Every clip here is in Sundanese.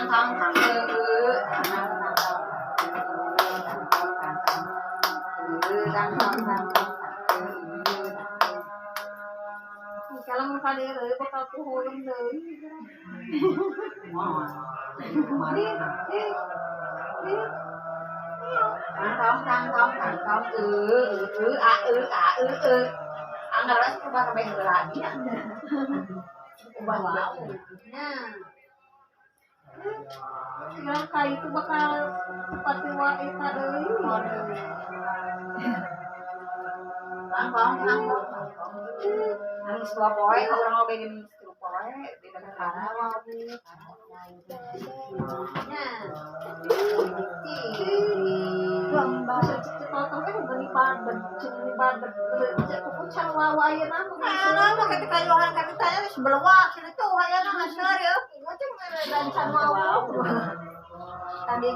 Tang tang tang tang tang tang tang tang tang tang. Kalau mau kali euy bakal kuhulung deui. Ih, ih, ih. Tang tong tang tong tang tong a e a e e. Anggar geus ubah kabeh heula nya. Ubah wae. Nah. Yang kayak itu bakal seperti wa eta deui. Tang tong tang tong. Anu dua poe ka urang oge geuning tilu poe di negara. Nah. Tadi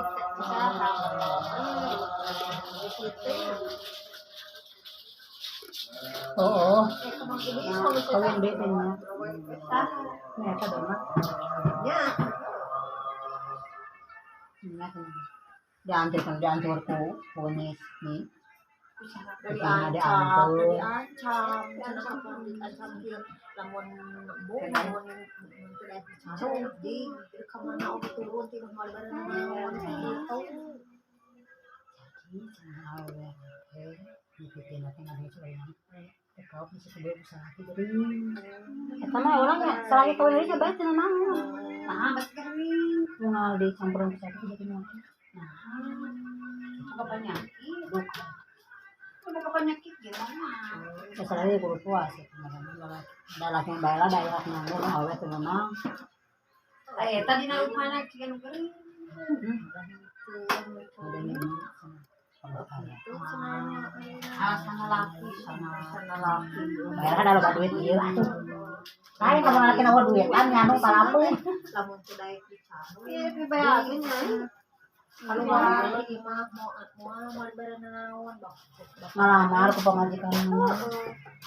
Oo. Kawin deh nya. Eta dong. Ya. Diantar diantar ku kunis nih. Diancam, diancam, diancam lamun embung, lamun di kamana oge turun ti moal bareng naon gitu. Jadi cenah awewe teh ngikutin teh ngadu urang. Teh kau bisa sebut usaha jadi. Eta mah urang selagi kawin deui coba cenah naon. Nah, bet geuning. Moal dicampuran ku sakitu jadi moal. Nah, boga penyakit. Boga penyakit gimana? Masalahnya kudu puas ya. Da laki bae lah da laki nganggur awewe teu meunang. Eh, tadi na rupana kieu nu geuring. Ada ini. Alasan laki, alasan laki. Bayar ada loba duit ieu atuh. Lain kamu laki nawa duit kan nyanu palapung. Lamun teu daek dicanu. Iya, dibayangin ya. Keluar imah moal moal bareng naon Ngalamar ku pamajikan.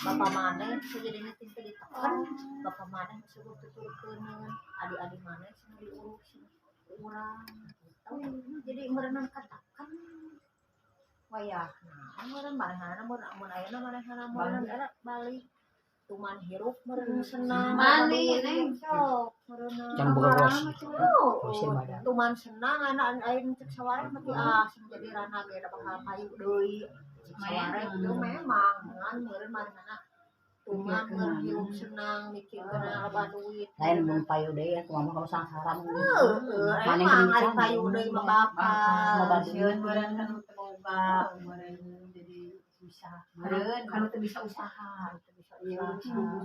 Bapak maneh sajadina teh teu ditekan, bapak maneh suruh tuturkeun, adik-adik maneh cenah diurus urang. Jadi meureunan katakan wayahna meureun manehna mun mun ayeuna manehna meureun era balik tuman hirup meureun senang Mani, Neng. sok meureun Can boga kursi. Kursi mah ada. Tuman senang anak aing cek sawareh mah ah sing jadi rana ge da bakal payu deui cek sawareh itu memang ngan meureun manehna tuman meureun hirup senang mikirkeun loba duit. Lain mun payu deui ya kumaha kalau sangsara mun. Heeh, emang ari payu deui mah bakal. Loba duit. Sieun meureun kan teu boga, meureun jadi susah. Meureun kan teu bisa usaha, teu bisa usaha.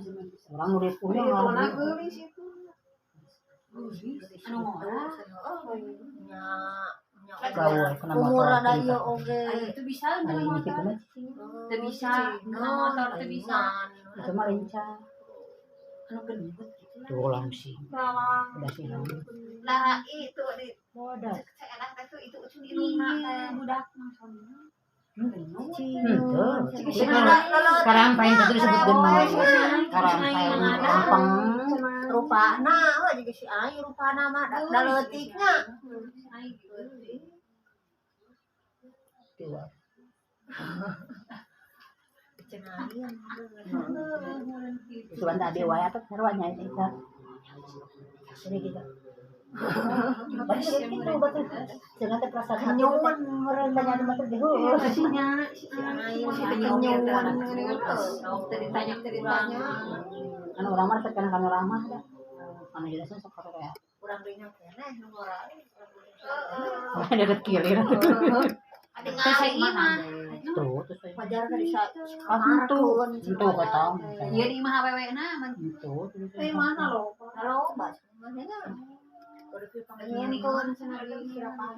Urang nu dipunya Itu na geulis itu. Anu ngora. Nya Gaul kena motor. Umur ada ieu oge. Itu bisa Ari kena ini motor. kitu mah Teu bisa, kena motor teu bisa. Itu mah lincah. Anu gendut gitu lah. Tuh langsing. Lawang. Udah sih. Lah itu di Bodas. cek enak teh tuh itu ucun irungna teh. Budak maksudnya. Henteu. Karampeng itu disebut genong. Karampeng lempeng. Rupana heuh jeung si ai rupana mah da leutiknya. Dua. Cuman tadi wae atuh sarua nya eta. Sini gitu. Batu gitu batu. Cenah teh perasaan hati Kenyuan meureun banyak mah teh heueuh. Nya si ai kenyuan. Teu ditanya ditanya. Kan urang mah tekan kana ramah da. Kana jelasna sok karorea. Urang deui nya keneh nu ngora. Mana deket kilir. Ada Teh saya imah. Tuh terus saya. Wajar ka disa Ah, henteu. Henteu kata. Ieu di imah awewe na mun Henteu. Teh mana lo? Halo, bas. Mana nya? Nyieunkeun cenah di sirapan.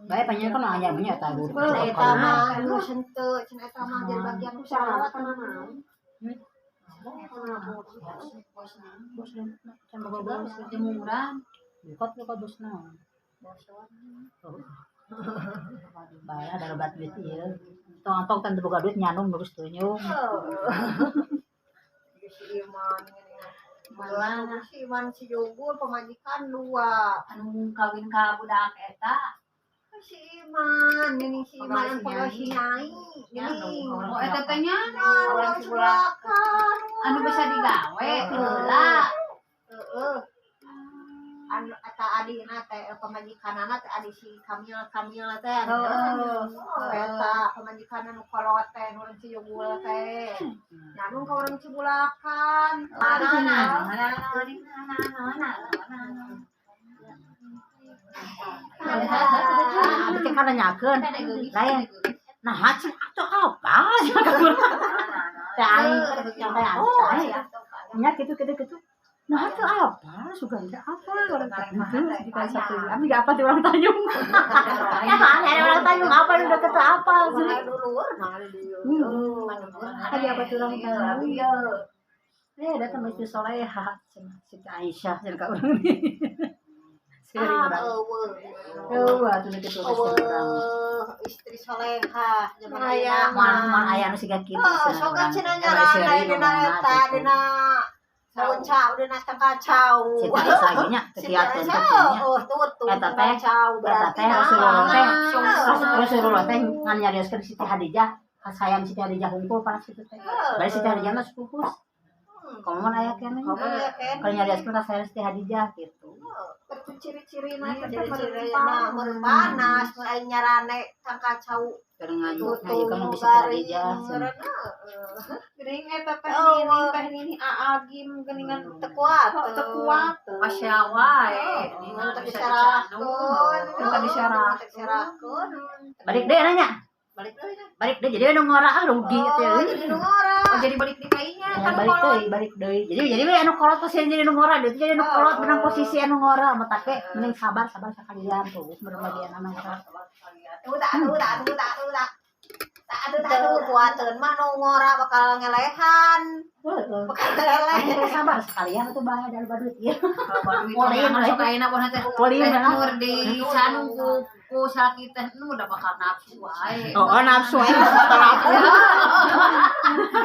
Bae panjang kan ayamnya eta dulu. Eta mah geus henteu, cenah eta mah jadi bagian usaha Kana naon? Bos can boga bos. jemuran. Buka buka bosna. Bae ada lobat duit ieu. Tong-tong teu boga duit nyandung terus teu nyung. Si Iman Mana si Iman si Jogul pamajikan dua. Anu kawin ka budak eta. Si Iman, ini si Iman pegawai si Nyai. Oh eta teh nya orang Cibulakan. Anu bisa digawe heula. Heeh. Anu eta adina teh pamajikanana teh adi si Kamil Kamil teh. Heeh. Eta pamajikan anu kolot teh nu urang Cijogul teh. Nya anu ka urang Cibulakan. Mana mana mana. Abi teh kana nyakeun. Lain. Nah, cenah atuh apa? Teh aing teh aing. Nya kitu kitu kitu. Nah, itu apa? Sugan teh apa? Orang gitu dikasih satu. Abi enggak apa tuh orang Tanjung. Ya aneh ada orang Tanjung apa udah deket apa sih? Tadi apa tuh orang Tanjung? Eh, datang istri soleha, Siti Aisyah cenah ka urang ini. Eueuh atuh nu kitu istri soleha zaman aya mun aya nu siga kitu. Sok cenah nyarana dina eta dina sauncau dina kacau. Siti Aisyah ge nya teu kiateun teh nya. Eta teh eta teh Rasulullah teh Rasulullah teh ngan nyarioskeun Siti Khadijah, kasayang Siti Khadijah hungkul panas kitu teh. Bari Siti Khadijah mah sepupu. Kamu mah aya keneh. Kalau nyarioskeun kasayang Siti Khadijah gitu. Ciri-ciri na ciri-ciri na mun panas mun aya nyarane kacau ngajukan bisa Khadijah geuning eta teh nini teh nini aagim geuningan teu kuat teu kuat pasya wae teu diserahkeun teu diserahkeun balik deui nanya balik deui balik deui jadi anu ngora ah rugi teh jadi nu ngora oh jadi balik deui kainya kan balik deui jadi we anu kolot posisi jadi nu ngora deui jadi nu kolot menang posisi anu ngora mah take mending sabar sabar sakalian tuh mun bagian anu ngora Udah kuateun mah nu ngora bakal ngelehan. Bakal ngeleh. Sabar sekalian atuh bae da loba duit ieu. Mulai masuk ayeuna pon teh. Nur di canung ku salaki teh nu udah bakal nafsu wae. Oh, nafsu wae bakal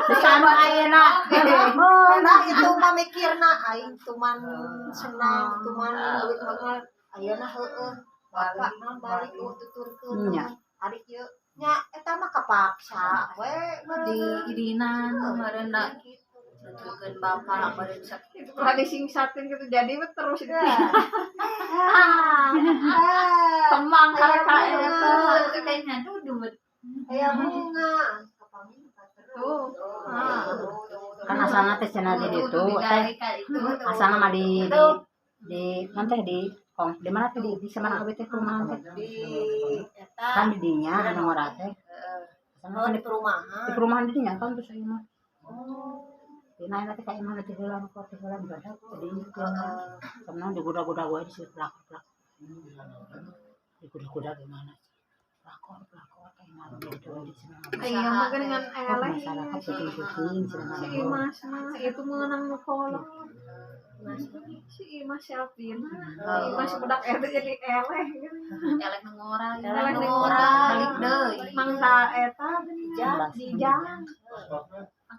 Di ayeuna. Nah, itu mah mikirna aing cuman senang, cuman duit banget. Ayeuna heueuh. Bapak mah balik tuturkeun. Adik ieu nya eta mah kapaksa we di idinan meureun da tuturkeun bapak meureun sakitu pernah disingsatin gitu jadi terus itu. Temang kareka eta teh nya dudut. Aya bunga tuh. Kan asalna teh cenah di ditu teh asalna mah di di teh di di mana teh di Semarang abi teh perumahan teh di eta kan di dinya anu ngora teh oh di perumahan di perumahan di dinya kan terus ieu mah di naik teh ka imah teh heula nu teh heula badak di dinya digoda-goda wae di situ plak-plak digoda-goda gimana pelakor-pelakor teh malu gitu di sana iya mah geuningan eleh masyarakat syuting-syuting cenah si Imas mah itu meunang nu kolot si Imas Selvina Imas budak eta jadi eleh eleh nu ngora eleh nu ngora balik deui mangta eta dijang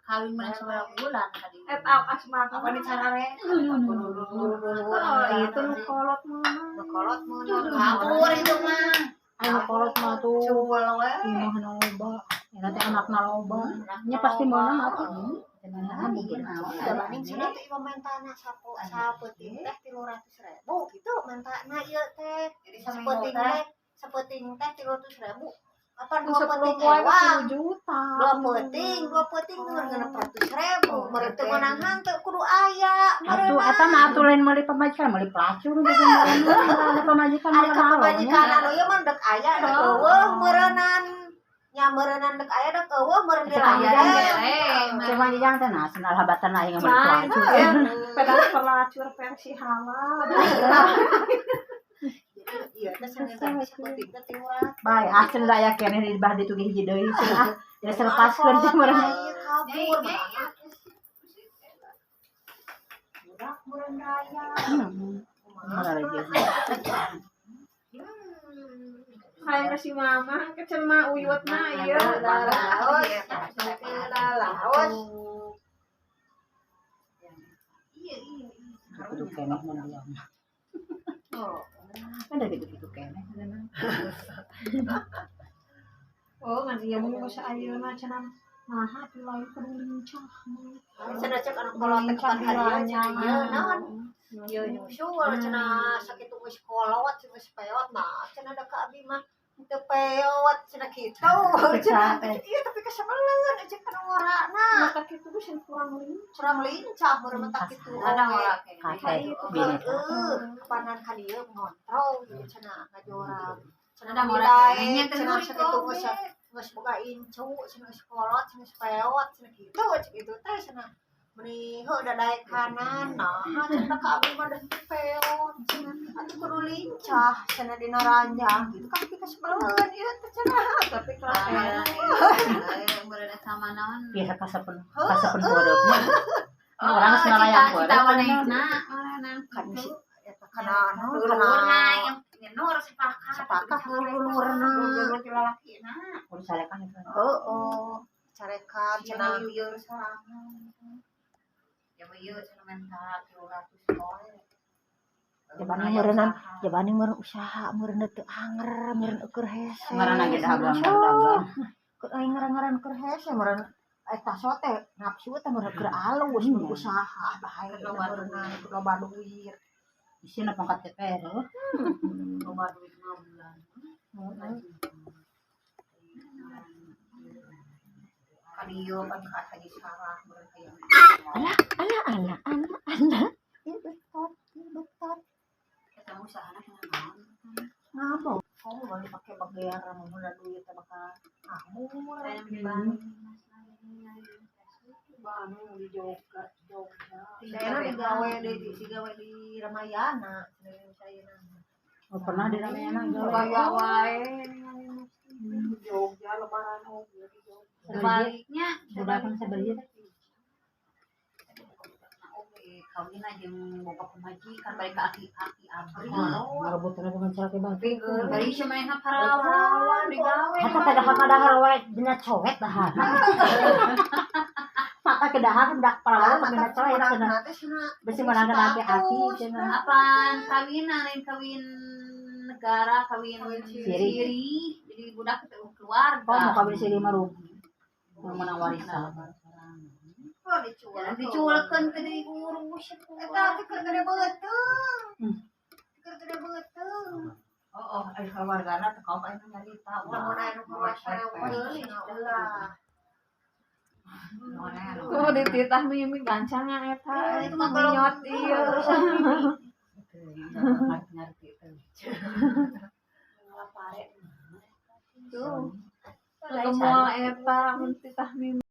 kawin menang sabaraha bulan tadi eta asma apa di carare oh itu nu kolot mah nu kolot mah kabur itu mah anu kolot mah tuh cuwel we imah loba eta teh anakna loba nya pasti meunang atuh Banding cenah teh ieu mentana sapeuting teh 300.000 gitu mentana ieu teh sapeuting teh 300.000 apa dua peuting ewang juta dua peuting meureun 600.000 meureun teu meunang henteu kudu aya atuh eta mah atuh lain meuli pamajikan meuli pelacur gitu pamajikan ari ka pamajikan anu ieu mah deuk aya deuk eueuh meureunan nya meureunan deuk aya deuk eueuh meureun di layar cuma jang teh nah cenah habatan aing meuli pelacur pedah pelacur versi halal iya teh sange sapeuting teh 300 bae ah cenah aya keneh di bah ditugih hiji deui cenah jadi selepaskeun teh meureun kabur budak meureun raya Hayang si mama kecen mah uyutna ieu lalaos lalaos iya ini Gitu-gitu keneh mun dia mah. Oh. Kan da gitu-gitu keneh. Oh, ngan ieu mah geus ayeuna cenah naha atuh lain kudu lincah. Cenah cek anu kolot teh kapan ka dieu cenah ieu naon? Ieu nyusul cenah sakitu geus kolot geus peot nah cenah da ka abi mah teu peot cenah kitu. Cenah ieu tapi kasebeleun cek anu ngorana. Mata kitu geus kurang lincah. Kurang lincah meureun mah kitu. Ada ngora Kate bini. Heeh, kapanan ka dieu ngontrol cenah ngajorag. Cenah Ada ngora nilai keneh nya cenah teh sakitu geus geus boga incu cenah geus kolot cenah geus peot cenah kitu cek itu teh cenah meni heuh da daek kanan nah cenah ka abi mah da teu peot cenah atuh kudu lincah cenah dina ranjang gitu kan kita sebeleun ieu teh cenah Tapi kelas Meureun sama naon. Biasa kasapen kasapen bodohnya. Orang geus ngalayang Cita bodoh. manehna manehna kan si eta kana naon Lulurna kana yang nur sepakat. sepakat lulurna Lulur ti lalakina. Kudu carekan itu. Heeh, carekan Cenah cenah lieur sorangan. Ya ieu cenah menta 300 poe. Jabani meureunnan, jabani meureun usaha meureun teu anger, meureun eueur hese. Ngaranna ge dagang dagang. Keur aing ngaran-ngaran keur hese meureun eta so teh nafsu teh meureun keur alus meureun usaha bae Loba meureunna loba duit. Isina pangkat TPR. Loba duit mah bulan. Heeh. Ka dieu pan ka Haji Sarah meureun hayang. Alah, alah, alah, alah, alah. Ieu betot, ieu betot. Eta mah usahana cenah naon. Ngabau. Kamu balik pakai bagian mun duit teh bakal ngamur. Banu di Jogja, Jogja. Saya digawe di digawe di Ramayana, saya Oh, pernah di Ramayana gawe. Gaya wae di Jogja lebaran oge di Jogja. Sebaliknya Budak kan sabari teh. Kawin jeung boga pamajikan balik ka aki-aki abri. Ngarebutna bukan salaki batur. Bari si manehna parawan digawe. Hatta kada kadahar wae dina coet dahar. Mata kedahar budak parawan dina coet cenah. Besi menangkan aki-aki cenah. Apaan kawin lain kawin negara, kawin Siri. siri. Jadi budak teh keluarga. Oh, mau kawin siri mah rugi. Mau menang warisan. Oh, dicual. Jangan dicualkeun teh diurus. Eta teh keur gede beuteung. Keur gede beuteung. Oh, oh, ai keluargana teh kaum aya nu nyarita. Lamun aya nu kuasa ulah. Tuh dititah mimi gancangna eta. Itu mah kalau Minyot ieu. Ngerti teh. Tuh. Kemual eta mun titah mimi.